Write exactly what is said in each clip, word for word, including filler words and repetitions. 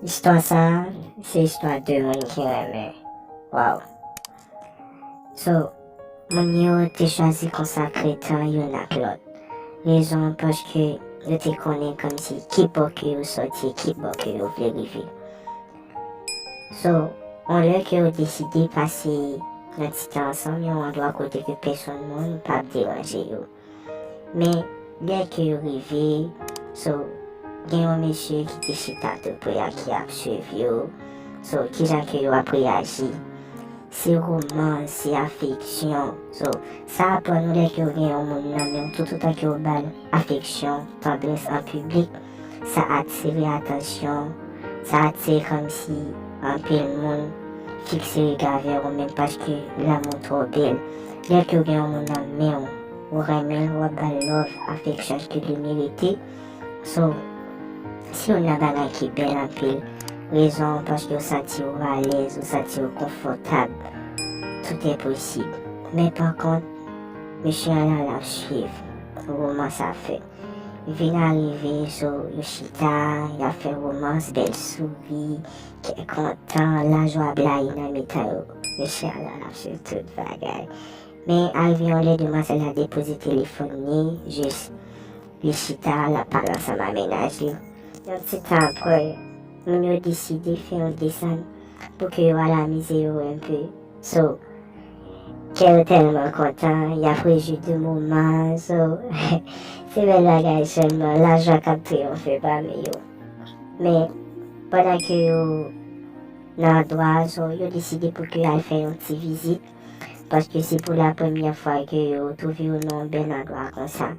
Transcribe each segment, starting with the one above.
Istwa sa a, se istwa de moun ki renmen. Waw. So, moun yo te chwazi konsakre tan youn ak lòt. Rezon paske yo te konnen kòmsi ki bò ke yo sòti, ki bò ke yo vle rive. So, yon lè ke yo deside pase nan ti tan ansanm, yon andwa kote ke pèsonn moun p ap deranje yo. Men, lè ke yo rive, so, gen yon mesye ki te chita tou pre a ki ap swiv yo. So, kijan ke yo ap reyaji? Se romans, se afeksyon. So, sa aprann nou lè ke w gen yon moun nan men w, toutotan ke w ba l afeksyon, tandrès an piblik, sa atire atansyon, sa atire kòmsi anpil moun fikse rega vè ou menm paske lanmou twò bèl. Lè ke w gen yon moun nan men w, ou renmen l, w ap ba l love, afeksyon ke li merite. So, se youn nan bagay ki bèl anpil. Rezon paske w santi w alèz, ou santi w konfòtab. Tout est possible. Men pa kont, mesye an la, l ap swiv romans afè. Vin arive, so, yo chita, y ap fè romans, bèl souri, kè kontan, lajwa blayi nan mitan yo. Mesye an la, l ap swiv tout bagay. Men, arive yon lè, demwazèl la depoze telefòn li, jis li chita, l ap pale ansanm a mennaj li. Yon ti tan apre, moun yo deside fè yon desann pou ke yo al amize yo enpe. So, kè yo tèlman kontan, y ap rejwi de moman. So, se bèl bagay sèlman, lajwa k ap triyonfe pami yo. Men, pandan ke yo nan andwa a, so, yo deside pou ke y al fè yon ti vizit. Paske se pou la premyè fwa ke yo twouve yo nan yon bèl andwa konsa.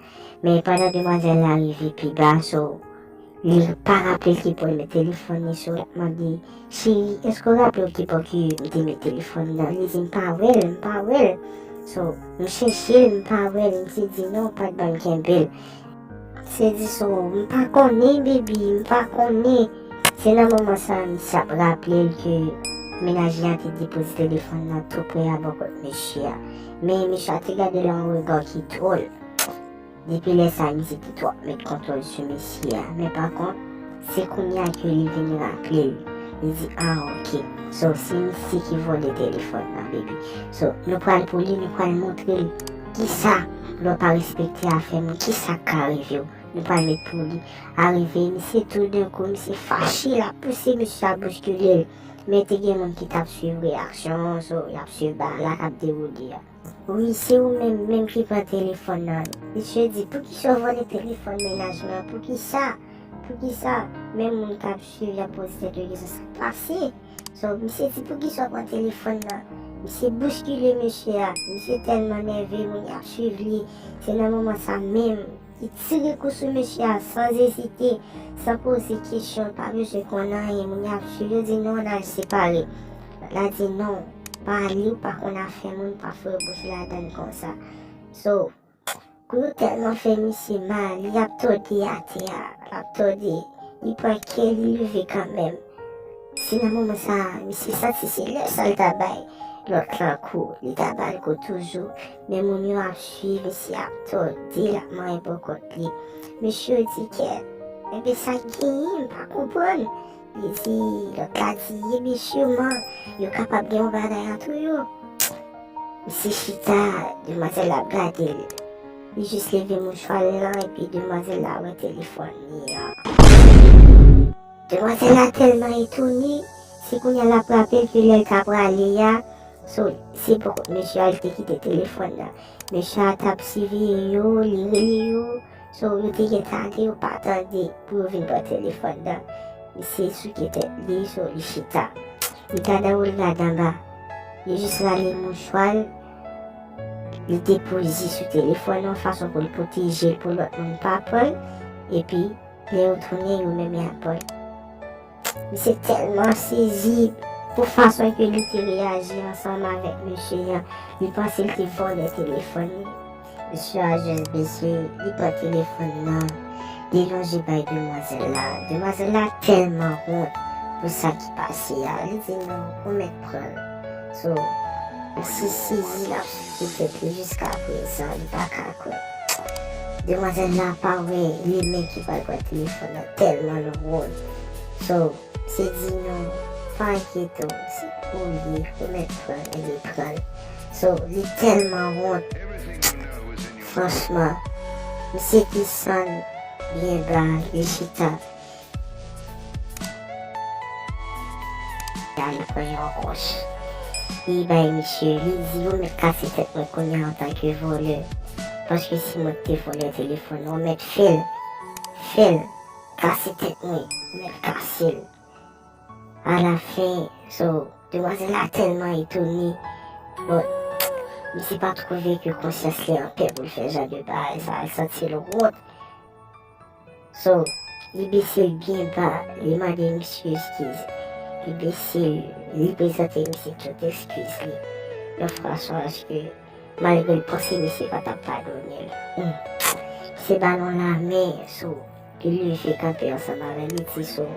Men pandan demwazèl la rive pi ba, so, li pa raple l ki pou l met telefòn li, so, l ap mande, "Cheri, èske w raple w ki bò ke m te met telefòn nan?" Li di, "M pa wè l, m pa wè l." So, m chèche l, m pa wè l, misye di, "Non, w pa t ban m kenbe l." Misye di, "So, m pa konnen, baby, m pa konnen." Se nan moman sa a, misye ap raple l ke mennaj li a te depoze telefòn nan tou pre a bò kòt mesye a. Men mesye a te gade l yon rega ki dwòl. Depi lè sa a, misye te twò ap met kontwòl sou mesye a. Men pa kont, se kounye a ke li vin raple l. Li di, "Ah, ok. So, se misye ki vòlè telefòn nan, baby. So, nou pral pou li, nou pral montre l kisa lè w pa respekte afè moun, kisa k ka rive w. Nou pral met pou li." Arive, misye toudenkou, misye fache, l ap pouse mesye a, boskile l. Men te gen moun ki t ap swiv reyaksyon, so, y ap swiv bagay la k ap dewoule a. "Wi, se ou menm, menm ki pran telefòn nan." Misye di, "Poukisa w vòlè telefòn mennaj mwen? Poukisa? Poukisa?" Men moun k ap swiv, y ap poze tèt yo kesyon, "Sa k pase?" So, misye di, "Poukisa w pran telefòn nan?" Misye bouskile mesye a. Misye tèlman nève, moun y ap swiv li. Se nan moman sa menm, li tire kou sou mesye a san ezite, san poze kesyon, pa bezwen konn anyen. Moun y ap swiv yo di, "Non, n al separe." Lòt la di, "Non, pa ale, ou pa konn afè moun, pa foure bouch ou ladann konsa." So, kou yo tèlman fè misye mal, li ap tòde atè a, l ap tòde, li pran kè, li leve kanmenm. Se nan moman sa a, misye santi se lè sa l ta bay lòt lan kou, li ta ba l kou toujou. Men moun yo ap swiv, misye ap tòde, l ap manyen bò kòt li. Mesye yo di, "Kèt, enben sa k genyen, m pa konprann." Li di, lòt la di, "Ebyen siman, yo kapab gen yon bagay ant yo." Misye chita, demwazèl la ap gade l. Li jis leve mouchwa l lan, epi demwazèl la wè telefòn li an. Demwazèl la tèlman etone, se kounye a l ap raple l ke lè l ta prale a, so, se bò kòt mesye a l te kite telefòn nan. Mesye a t ap siveye yo, li rele yo, so, yo te gentan ale, yo pa tande pou yo vin pran telefòn nan. Misye souke tèt li, so, li chita. Li gad anwo, li gad anba. Li jis rale mouchwa l, li depoze sou telefòn nan yon fason pou l pwoteje l, pou lòt moun pa pran l. Epi, lè yo tounen, yo menm y ap pran l. Misye tèlman sezi pou fason ke li te reyaji ansanm avèk mesye an. Li panse l te vòlè telefòn li. Mesye a jis bese, li pran telefòn nan, li lonje bay demwazèl la. Demwazèl la tèlman wont pou sa ki pase a. Li di, "Non, ou mèt pran l." So, misye sezi, l ap souke tèt li jiska prezan, li pa ka kwè. Demwazèl la pa wè li menm ki pral pran telefòn nan, tèlman l wont. So, Misye di nou, pa enkyete w, se ou li, ou mèt pran l, li pran l. So, li tèlman wont. Franchman, misye desann byen ba, li chita. Li al pran yon wòch. Li bay misye, li di, ou mèt kase tèt mwen kounye a antanke vòlè. Paske si mwen te vòlè telefòn nan, ou mèt fè l. Fè l. Kase tèt mwen. Ou mèt kase l. Alafen, so, demwazèl la tèlman etone. Bon, misye pa twouve ke konsyans li anpè pou l fè jan de bagay sa, l santi l wont. So, li bese l byen ba, li mande misye eskiz. Li bese l, li prezante misye tout eskiz li. Yon fason aske, malgre l panse misye pa t ap padone l. Hmm. Misye ba l yon lamen, so, li leve kanpe ansanm avè l, li di, so,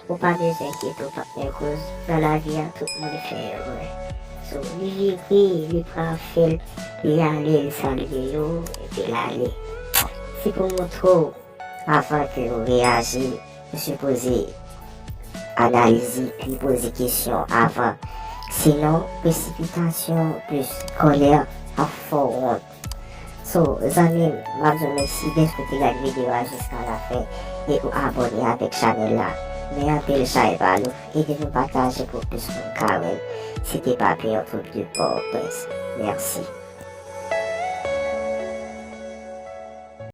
ou pa bezwen enkyete w, patnè, koz nan lavi a, tout moun fè erè. So, li vire, li pran afè l, li ale, li salye yo, epi l ale. Se pou montre w, avan ke w reyaji, ou sipoze analize, epi poze kesyon avan. Sinon, presipitasyon plis kòlè ap fè w wont. So, zanmi m, m ap di w mèsi dèske w te gade videyo a jiska lafen e ou abòne avèk chanèl la. Men anpil chay pa lou, ede nou pataje pou plis moun ka wè l. Se te Papillon Troupe de Port-au-Prince. Mèsi.